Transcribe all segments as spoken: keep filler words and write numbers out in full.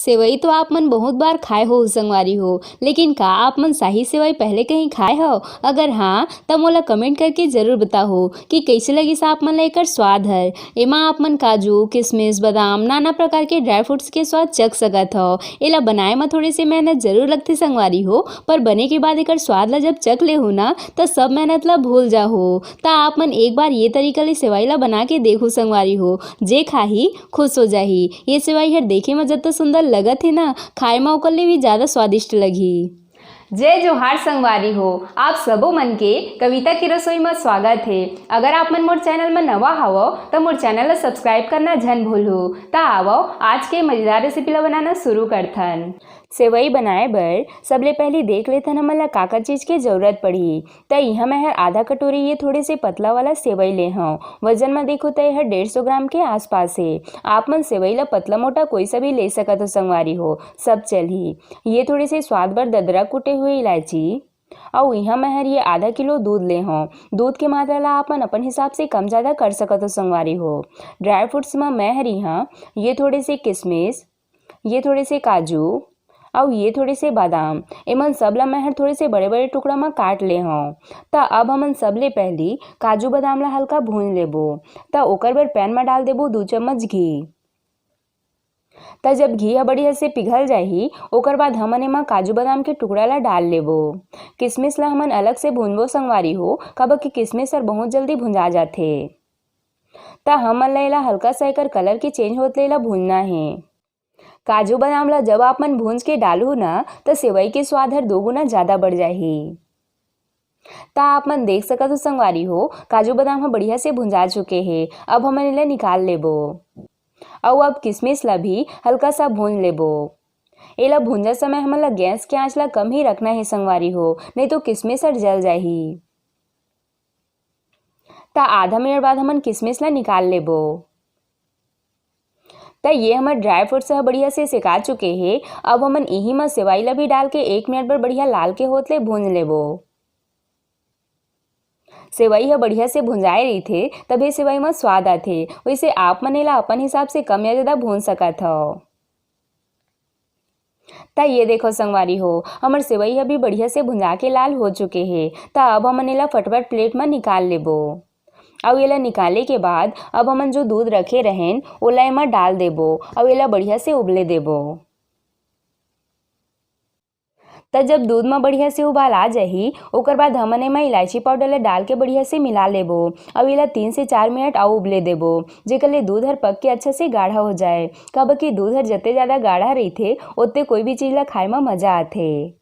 सेवई तो आप मन बहुत बार खाए हो संगवारी हो, लेकिन का आप मन शाही सेवई पहले कहीं खाए हो? अगर हाँ, त मोला comment करके जरूर बताहो कि कैसे लगिस आप मन ला एकर स्वाद हर। एमा आप मन काजू, किशमिश, बादाम, नाना प्रकार के dry fruits के स्वाद चख सकत हो। एला बनाए म थोड़े से मेहनत जरूर लगथे संगवारी हो, पर बने के बाद एकर स्वाद ला जब चख लेहू ना, त सब मेहनत ला भूल जाहो। त आप मन एक बार ये तरीका ले सेवई ला बना के देखो संगवारी हो, जे खाही खुश हो जाही। ये सेवई हर देखे म जतका सुंदर लगत हे ना, खाए म ओकर ले भी ज्यादा स्वादिष्ट लगही। जय जोहार संगवारी हो, आप सबो मन के कविता की रसोई म स्वागत हे। अगर आप मन मोर channel म नवा हवव, त मोर channel ला subscribe करना झन भूलहू। त आवव, आज के मजेदार recipe ला बनाना शुरू करथन। सेवई बनाए बर सबले पहली देख लेथन हमन ला का का चीज के जरूरत पड़ही। त इहाँ मैं हर आधा कटोरी ये थोड़े से पतला वाला सेवई ले हव। वजन म देखो त ये हर डेढ़ सौ ग्राम के आसपास हे। आप मन सेवई ला पतला मोटा कोई सा भी ले सकत हो संगवारी हो, सब चलही। ये थोड़े से स्वाद बर ददरा कुटे हुए इलायची, अउ इहाँ मैं हर ये आधा किलो दूध ले हव। दूध के मात्रा ला आप मन अपन हिसाब से कम ज्यादा कर सकत हो संगवारी हो। Dry fruits म मैं हर इहाँ ये थोड़े से किशमिश, ये थोड़े से काजू, अउ ये थोड़े से बादाम, एमन सब ला मैं हर थोड़े से बड़े-बड़े टुकड़ा म काट ले हव। त अब हमन सबले पहली काजू बादाम ला हल्का भून लेबो। त ओकर बर pan म डाल देबो दू चम्मच घी। त जब घी ह बढ़िया से पिघल जाही, ओकर बाद हमन एमा काजू बादाम के टुकड़ा ला डाल लेबो। किशमिश ला हमन अलग से भूनबो संगवारी हो, काबर कि किशमिश हर बहुत जल्दी भुंजा जाथे। त हमन ला एला हल्का सा एकर colour के change होत ले एला भूनना हे। काजू बादाम ला जब आप मन भूंज के डालहू ना, त सेवई के स्वाद हर दो गुना ज्यादा बढ़ जाही। त आप मन देख सकत हो संगवारी हो, काजू बादाम ह बढ़िया से भुंजा चुके हे। अब हमन एला निकाल लेबो। अउ अब किशमिश ला भी हल्का सा भून लेबो। एला भूंजत समय हमन ला गैस के आंच ला कम ही रखना हे संगवारी हो, नहीं तो किशमिश हर जल जाही। त आधा मिनट बाद हमन किशमिश ला निकाल लेबो। त ये हमर dry fruits ह बढ़िया से सेका चुके हे। अब हमन इही म सेवई ला भी डाल के एक मिनट बर बढ़िया लाल के होत ले भूंज लेबो। सेवई ह बढ़िया से भुंजाए रहिथे, तभे सेवई म स्वाद आथे। वैसे आप मन एला अपन हिसाब से कम या ज्यादा भूंज सकत हव। त ये देखो संगवारी हो, हमर सेवई ह भी बढ़िया से भुंजा के लाल हो चुके हे। त अब हमन एला फटफट plate म निकाल लेबो। अउ एला निकाले के बाद अब हमन जो दूध रखे रहेन, ओला एमा डाल देबो अउ एला बढ़िया से उबले देबो। त जब दूध म बढ़िया से उबाल आ जाही, ओकर बाद हमन एमा इलायची powder ला डाल के बढ़िया से मिला लेबो। अउ एला तीन से चार मिनट अउ उबले देबो, जेकर ले दूध हर पक के अच्छा से गाढ़ा हो जाए। काबर कि दूध हर जते ज्यादा गाढ़ा रहिथे, ओते कोई भी चीज ला खाए म मजा आथे।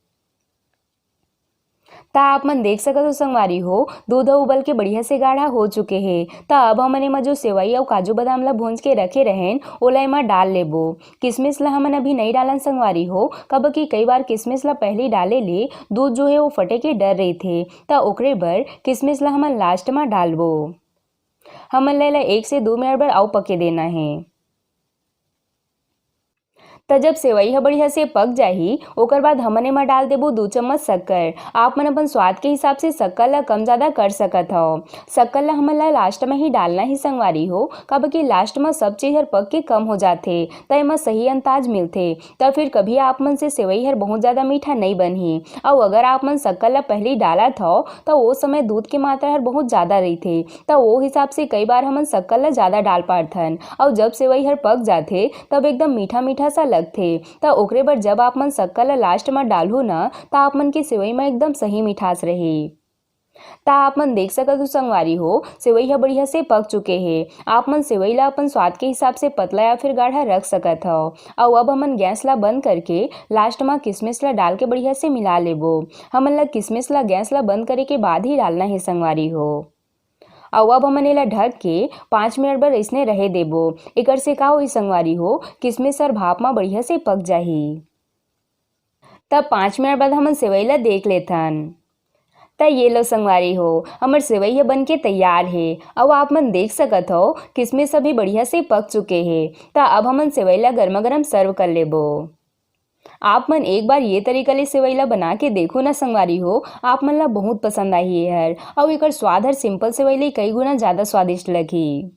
त आप मन देख सकत हो संगवारी हो, दूध ह उबल के बढ़िया से गाढ़ा हो चुके हे। त अब हमन एमा जो सेवई अउ काजू बादाम ला भूंज के रखे रहेन, ओला एमा डाल लेबो। किशमिश ला हमन अभी नइ डालन संगवारी हो, काबर कि कई बार किशमिश ला पहली डाले ले दूध जो हे वो फटे के डर रहिथे, त ओकरे बर किशमिश ला हमन last म डालबो। हमन ला एला एक से दू मिनट बर अउ पके देना हे। त जब सेवई ह बढ़िया से पक जाही, ओकर बाद हमन एमा डाल देबो दू चम्मच शक्कर। आप मन अपन स्वाद के हिसाब से शक्कर ला कम ज्यादा कर सकत हव। शक्कर ला हमन ला last म ही डालना ही संगवारी हो, काबर कि last म सब चीज हर पक के कम हो जाथे, त एमा सही अंदाज मिलथे। त फिर कभी आप मन से सेवई हर बहुत ज्यादा मीठा नइ बनही। अउ अगर आप मन शक्कर ला पहली डालत हव, त ओ समय दूध के मात्रा हर बहुत ज्यादा रहिथे, त ओ हिसाब से कई बार हमन शक्कर ला ज्यादा डाल पारथन। अउ जब सेवई हर पक जाथे, तब एकदम मीठा मीठा सा लगथे। त ओकरे बर जब आप मन शक्कर ला last म डालहू न, त आप मन के सेवई म एकदम सही मिठास रही। त आप मन देख सकत हो संगवारी हो, सेवई ह बढ़िया से पक चुके हे। आप मन सेवई ला अपन स्वाद के हिसाब से पतला या फिर गाढ़ा रख सकत हव। अउ अब हमन गैस ला बंद करके last म किशमिश ला डाल के बढ़िया से मिला लेबो। हमन ला किशमिश ला गैस ला बंद करे के बाद ही डालना हे संगवारी हो। अउ अब हमन एला ढक के पाँच मिनट बर अइसने रहे देबो। एकर से का होही संगवारी हो, किशमिश हर भाप म बढ़िया से पक जाही। तब पाँच मिनट बाद हमन सेवई ला देख लेथन। त ये लो संगवारी हो, हमर सेवई ह बन के तैयार हे। अउ आप मन देख सकत हव, किशमिश अभी बढ़िया से पक चुके हे। त अब हमन सेवई ला गरमा गरम serve कर लेबो। आप मन एक बार ये तरीका ले सेवई ला बना के देखो ना संगवारी हो, आप मन ला बहुत पसंद आही एहर। अउ एकर स्वाद हर simple सेवई ले कई गुना ज्यादा स्वादिष्ट लगही।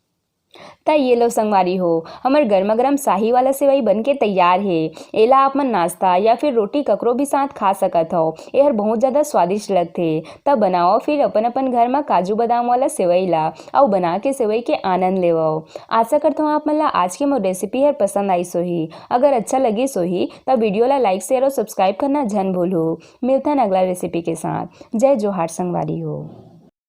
त ये लो संगवारी हो, हमर गरमा गरम शाही वाला सेवई बन के तैयार हे। एला आप मन नाश्ता या फिर रोटी ककरो भी साथ खा सकत हव। एहर बहुत ज़्यादा स्वादिष्ट लगथे। त बनाओ फिर अपन अपन घर म काजू बादाम वाला सेवई ला, अउ बना के सेवई के आनंद लेवव। आशा करत हव आप मन ला आज के मोर रेसिपी हर पसंद आइस होही। अगर अच्छा लगिस होही त वीडियो ला लाइक, शेयर अउ सब्सक्राइब करना झन भूलहू। मिलथन अगला रेसिपी के साथ। जय जोहार संगवारी हो।